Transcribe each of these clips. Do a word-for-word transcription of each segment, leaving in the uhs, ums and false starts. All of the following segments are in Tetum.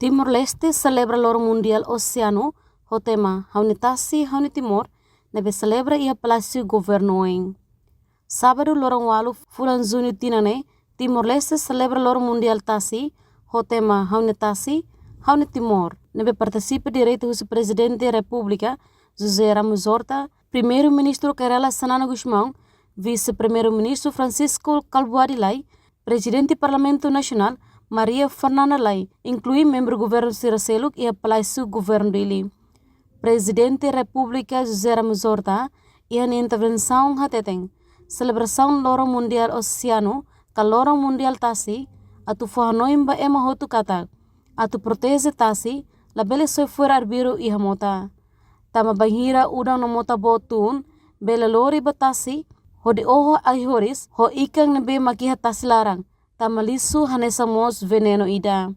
Timor-Leste selebra Loron Mundiál Oseanu ho tema Ha'u-nia Tasi, Ha'u-nia Timor, ne'ebé selebra iha Palásiu Governu oin. Sábadu, loron ualu fulan Juñu tinan ne'e, Timor-Leste selebra Loron Mundiál Tasi ho tema Ha'u-nia Tasi, Ha'u-nia Timor, ne'ebé partisipa direta husi Prezidente Repúblika José Ramos Horta, Primeiru-Ministru Kay Rala Xanana Gusmão, Vise-Primeiru-Ministru Francisco Kalbuadi Lay, Prezidente Parlamentu Nasionál Maria Fernanda Lay, inklui membru governu sira seluk iha Palásiu Governu Dili. Prezidente Repúblika José Ramos Horta iha nia intervensaun hateten, selebrasaun Loron Mundiál Oseanu ka Loron Mundiál Tasi atu fó hanoin ba ema hotu katak atu proteje tasi, labele soe fo'er arbiru iha mota. Tanba bainhira udan no mota boot tun, bele lori ba tasi hodi oho ai-horis ho ikan ne'ebé mak iha tasi laran, tanba lixu hanesan mós venenu ida.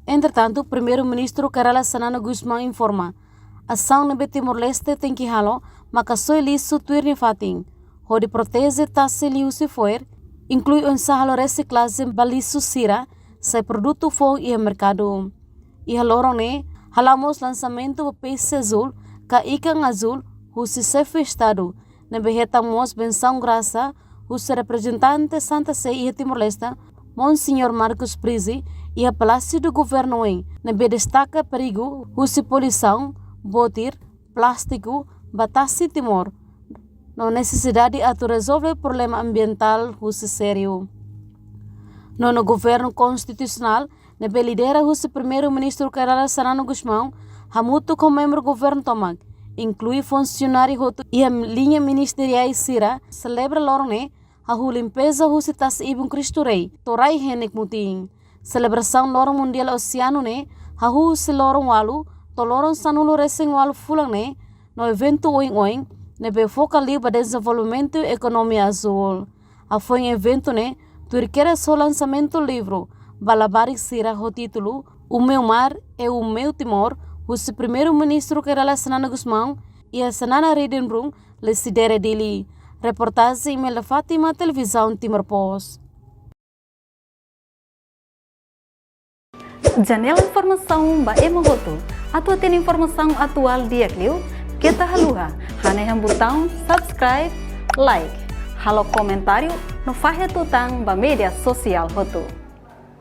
Entretantu, Primeiru-Ministru Kay Rala Xanana Gusmão informa, asaun ne'ebé Timor-Leste tenke halo maka soe lixu tuir nia fatin, hodi proteje tasi liuhusi fo'er, inklui oinsá halo resiklajen ba lixu sira sai produtu foun iha merkadu. Iha loron ne'e, hala'o mós lansamentu ba peixe azul ka ikan azul husi Xefe Estadu, ne'ebé hetan mós bensaun grasa husi reprezentante Santa Sé iha Timor-Leste, Monseñór Marcos Prizzi, iha Palásiu do Governu oin, ne'ebé destaka perigu husi poluisaun, botir, plástiku, ba tasi Timor, no nesesidade atu rezolve problema ambientál husi sériu. Nono Governu Konstitusionál, ne'ebé lidera husi Primeiru-Ministru Kay Rala Xanana Gusmão, hamutuk ho membru governu tomak, inklui funsionáriu hotu iha liña ministeriál sira, selebra loron ne'e hahú limpeza husi tasi ibun Cristo Rei to'o rai-henek mutin. Selebrasaun Loron Mundiál Oseanu ne'e hahú husi loron ualu to'o loron sanulu-resin-ualu fulan ne'e, no eventu oin-oin ne'ebé foka liu ba dezenvolvimentu ekonomia azul. Hafoin eventu ne'e, tuir kedas ho lansamentu livru ba labarik sira ho títulu O Meu Mar é o Meu Timor, husi Primeiru-Ministru Kay Rala Xanana Gusmão, iha Xanana Reading Room, Lecidere, Dili. Reportajen Imelda Fátima, Televizaun Timor Post. Janela informasaun ba ema hotu. Atu hatene informasaun atuál di'ak liu, keta haluha hanehan butaun subscribe, like, halo komentáriu no fahe tutan ba média sosiál hotu.